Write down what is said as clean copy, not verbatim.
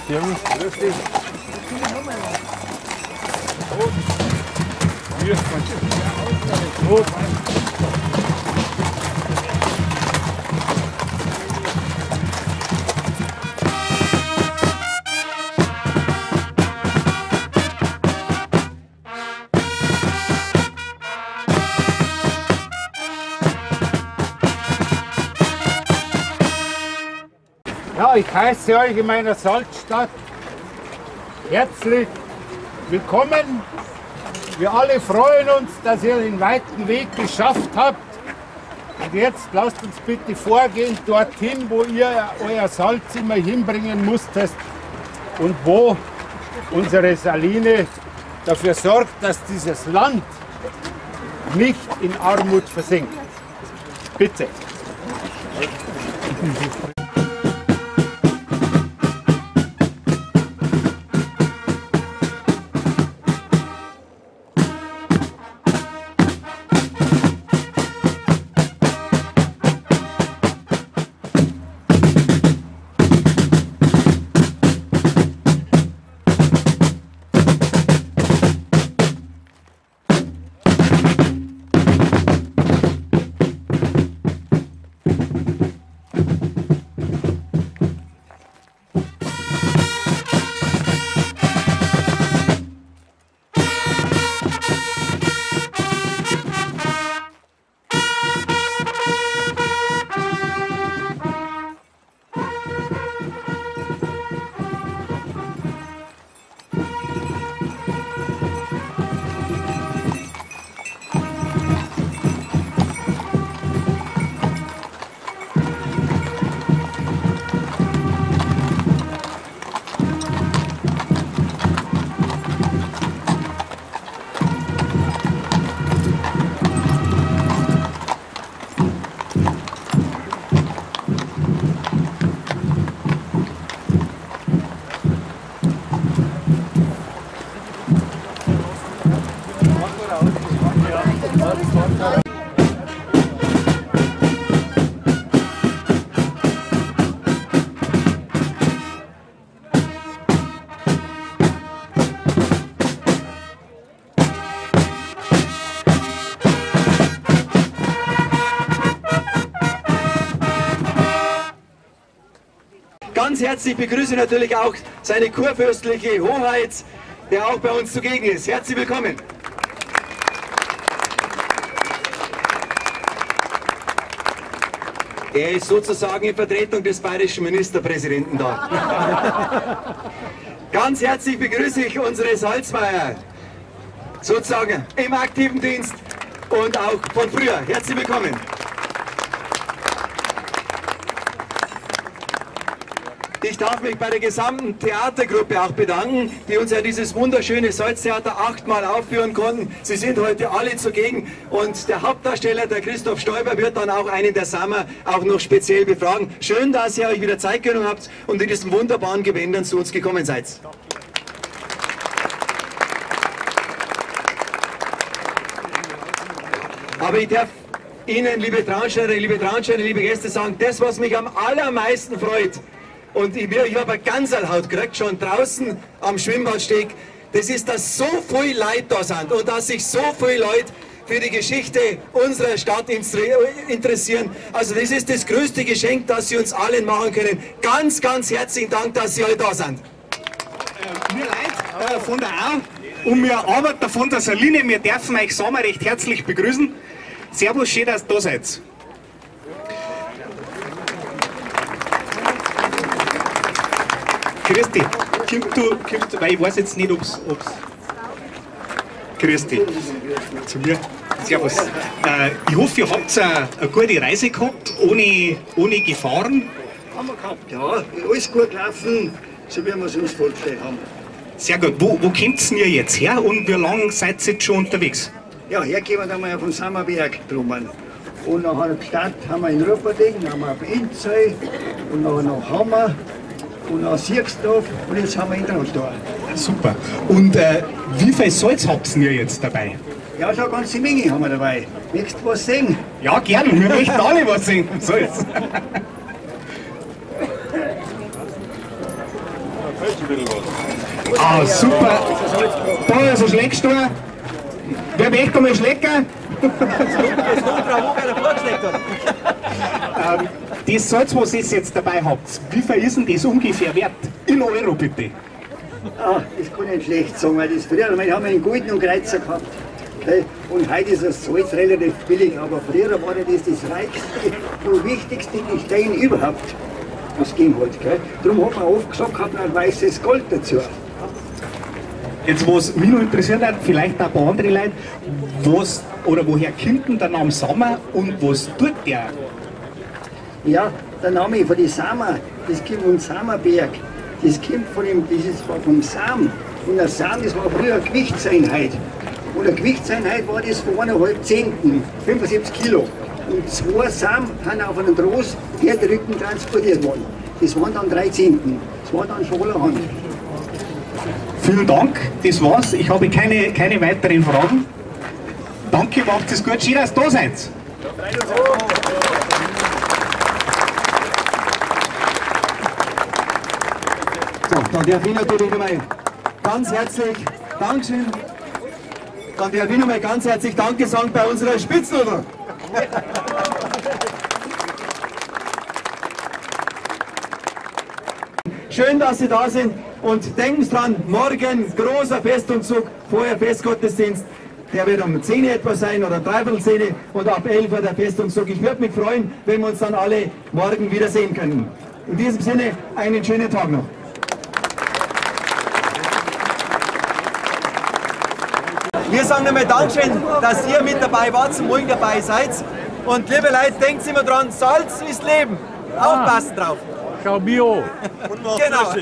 Servus. Grüß dich. Gut. Ja, ich heiße euch in meiner Salzstadt herzlich willkommen. Wir alle freuen uns, dass ihr den weiten Weg geschafft habt. Und jetzt lasst uns bitte vorgehen dorthin, wo ihr euer Salz immer hinbringen musstet und wo unsere Saline dafür sorgt, dass dieses Land nicht in Armut versinkt. Bitte. Ganz herzlich begrüße natürlich auch seine kurfürstliche Hoheit, der auch bei uns zugegen ist. Herzlich willkommen. Er ist sozusagen in Vertretung des bayerischen Ministerpräsidenten da. Ganz herzlich begrüße ich unsere Salzmeier, sozusagen im aktiven Dienst und auch von früher. Herzlich willkommen. Ich darf mich bei der gesamten Theatergruppe auch bedanken, die uns ja dieses wunderschöne Salztheater 8-mal aufführen konnten. Sie sind heute alle zugegen und der Hauptdarsteller, der Christoph Stoiber, wird dann auch einen der Sammer auch noch speziell befragen. Schön, dass ihr euch wieder Zeit genommen habt und in diesen wunderbaren Gewändern zu uns gekommen seid. Aber ich darf Ihnen, liebe Traunsteinerinnen, liebe Traunsteiner, liebe Gäste, sagen, das, was mich am allermeisten freut, und ich habe eine Ganserlhaut gekriegt, schon draußen am Schwimmbadsteg, das ist, dass so viele Leute da sind und dass sich so viele Leute für die Geschichte unserer Stadt interessieren. Also das ist das größte Geschenk, das Sie uns allen machen können. Ganz, ganz herzlichen Dank, dass Sie alle da sind. Wir Leute von der Au und wir Arbeiter von der Saline, wir dürfen euch Sommer recht herzlich begrüßen. Servus, schön, dass ihr da seid. Grüß dich. Kommst du, weil ich weiß jetzt nicht, ob's. Grüß dich. Zu mir. Servus. Ich hoffe, ihr habt eine gute Reise gehabt, ohne Gefahren. Haben wir gehabt, ja. Alles gut gelaufen, so wie wir es uns vorgestellt haben. Sehr gut. Wo kommt ihr jetzt her und wie lange seid ihr jetzt schon unterwegs? Ja, hergekommen haben wir ja von Sammerberg drüben. Und nachher gestartet haben wir in Rupperting, dann haben wir auf Inzell und nachher nach Hammer. Und aus Sierksdorf und jetzt haben wir in Traunstein. Super. Und wie viel Salz habt ihr jetzt dabei? Ja, schon eine ganze Menge haben wir dabei. Möchtest du was sehen? Ja, gern. Wir möchten alle was sehen vom Salz. Ah, super. Da ist ein Schleckstuhl. Wer möchte einmal schlecken? Das Salz, was ihr jetzt dabei habt, wie viel ist denn das ungefähr wert? In Euro bitte. Ah, das kann ich nicht schlecht sagen, weil das früher, wir haben einen Gulden und Kreuzer gehabt. Okay? Und heute ist das Salz relativ billig, aber früher war das das reichste und wichtigste Gestein überhaupt, was es gegeben hat. Gell? Darum hat man oft gesagt, hat man ein weißes Gold dazu. Jetzt, was mich noch interessiert hat, vielleicht auch ein paar andere Leute, was oder woher kommt denn der Name Sammer und was tut der? Ja, der Name von den Sammer, das kommt vom Sammerberg. Das kommt von dem, das ist vom Sam. Und der Sam, das war früher eine Gewichtseinheit. Und eine Gewichtseinheit war das von 1,5 Zehnten, 75 Kilo. Und 2 Sam sind auf einem Tross Pferderücken transportiert worden. Das waren dann 3 Zehnten. Das war dann schon allerhand. Vielen Dank, das war's. Ich habe keine weiteren Fragen. Danke, macht es gut. Schön, dass ihr da seid. So, dann darf ich natürlich nochmal ganz herzlich Dankeschön. Dann darf ich nochmal ganz herzlich Danke sagen bei unserer Spitznudel. Schön, dass Sie da sind und denken Sie dran, morgen großer Festumzug, vorher Festgottesdienst. Der wird um 10 Uhr etwa sein oder 9:45 und ab 11 Uhr der Festumzug. Ich würde mich freuen, wenn wir uns dann alle morgen wiedersehen können. In diesem Sinne, einen schönen Tag noch. Wir sagen nochmal Dankeschön, dass ihr mit dabei wart und morgen dabei seid. Und liebe Leute, denkt immer dran, Salz ist Leben. Aufpassen drauf. Schau Bio. Und macht genau.